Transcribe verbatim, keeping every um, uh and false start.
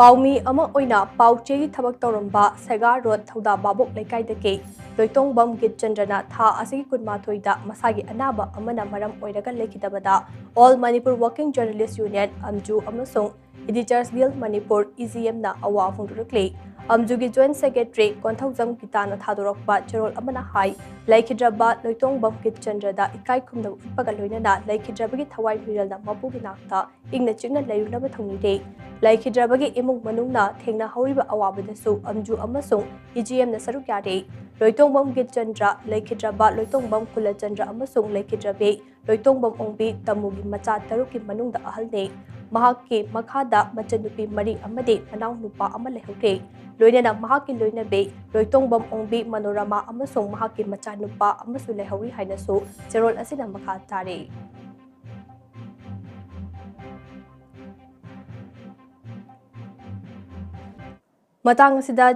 ꯄꯥꯎꯃꯤ ꯑꯃ ꯑꯣꯏꯅ ꯄꯥꯎ ꯆꯦꯒꯤ ꯊꯕꯛ ꯇꯧꯔꯝꯕ ꯁꯦꯒꯥ ꯔꯣꯗ ꯊꯧꯗꯥ ꯚꯥꯕꯣꯛ ꯂꯩꯀꯥꯏꯗꯒꯤ ꯂꯣꯏꯇꯣꯡꯕꯝ ꯒꯤꯠꯆꯟꯗ꯭ꯔꯅ ꯊꯥ ꯑꯁꯤꯒꯤ ꯀꯨꯟꯃꯥꯊꯣꯏꯗ ꯃꯁꯥꯒꯤ ꯑꯅꯥꯕ ꯑꯃꯅ ꯃꯔꯝ ꯑꯣꯏꯔꯒ ꯂꯩꯈꯤꯗꯕꯗ All Manipur Working Journalist Union, ꯑꯝꯖꯨ, ꯑꯃꯁꯨꯡ Editors Guild Manipur, E G ꯑꯦꯝꯅ ꯑꯋꯥ ꯐꯣꯡꯗꯣꯔꯛꯂꯤ꯫ ꯑꯝꯖꯨꯒꯤ Joint Secretary ꯀꯣꯟꯊꯧꯖꯝ ꯒꯤꯇꯥꯅ ꯊꯥꯗꯣꯔꯛꯄ ꯆꯦꯔꯣꯜ ꯑꯃꯅ ꯍꯥꯏ, ꯂꯩꯈꯤꯗ꯭ꯔꯕ ꯂꯣꯏꯇꯣꯡꯕꯝ ꯒꯤꯠꯆꯟꯗ꯭ꯔꯗ ꯏꯀꯥꯏ ꯈꯨꯝꯅꯕ ꯎꯠꯄꯒ ꯂꯣꯏꯅꯅ ꯂꯩꯈꯤꯗ꯭ꯔꯕꯒꯤ ꯊꯋꯥꯏ ꯃꯤꯔꯦꯜꯅ ꯃꯄꯨꯒꯤ ꯅꯥꯛꯇ ꯏꯪꯅ ꯆꯤꯛꯅ ꯂꯩꯔꯨꯅꯕ ꯊꯧꯅꯤꯔꯦ꯫ ꯂꯩꯈꯤꯗ꯭ꯔꯕꯒꯤ ꯏꯃꯨꯡ ꯃꯅꯨꯡꯅ ꯊꯦꯡꯅꯍꯧꯔꯤꯕ ꯑꯋꯥꯕꯗꯁꯨ ꯑꯝꯖꯨ ꯑꯃꯁꯨꯡ ꯏ ꯖꯤ ꯑꯦꯝꯅ ꯁꯔꯨꯛ ꯌꯥꯔꯤ꯫ ꯂꯣꯏꯇꯣꯡꯕꯝ ꯒꯤꯠꯆꯟꯗ꯭ꯔ, ꯂꯩꯈꯤꯗ꯭ꯔꯕ ꯂꯣꯏꯇꯣꯡꯕꯝ ꯀꯨꯂꯆꯟꯗ꯭ꯔ ꯑꯃꯁꯨꯡ ꯂꯩꯈꯤꯗ꯭ꯔꯕꯤ ꯂꯣꯏꯇꯣꯡꯕꯝ ꯑꯣꯡꯕꯤ ꯇꯃꯨꯒꯤ ꯃꯆꯥ ꯇꯔꯨꯛꯀꯤ ꯃꯅꯨꯡꯗ ꯑꯍꯜꯅꯤ꯫ ꯃꯍꯥꯛꯀꯤ ꯃꯈꯥꯗ ꯃꯆꯟꯅꯨꯄꯤ ꯃꯔꯤ ꯑꯃꯗꯤ ꯃꯅꯥꯎꯅꯨꯄꯥ ꯑꯃ ꯂꯩꯍꯧꯔꯤ꯫ ꯂꯣꯏꯅꯅ ꯃꯍꯥꯛꯀꯤ ꯂꯣꯏꯅꯕꯤ ꯂꯣꯏꯇꯣꯡꯕꯝ ꯑꯣꯡꯕꯤ ꯃꯅꯣꯔꯃꯥ ꯑꯃꯁꯨꯡ ꯃꯍꯥꯛꯀꯤ ꯃꯆꯥꯅꯨꯄꯥ ꯑꯃꯁꯨ ꯂꯩꯍꯧꯔꯤ ꯍꯥꯏꯅꯁꯨ ꯆꯦꯔꯣꯜ ꯑꯁꯤꯅ ꯃꯈꯥ ꯇꯥꯔꯤ꯫ ꯃꯇꯥꯡ ꯑꯁꯤꯗ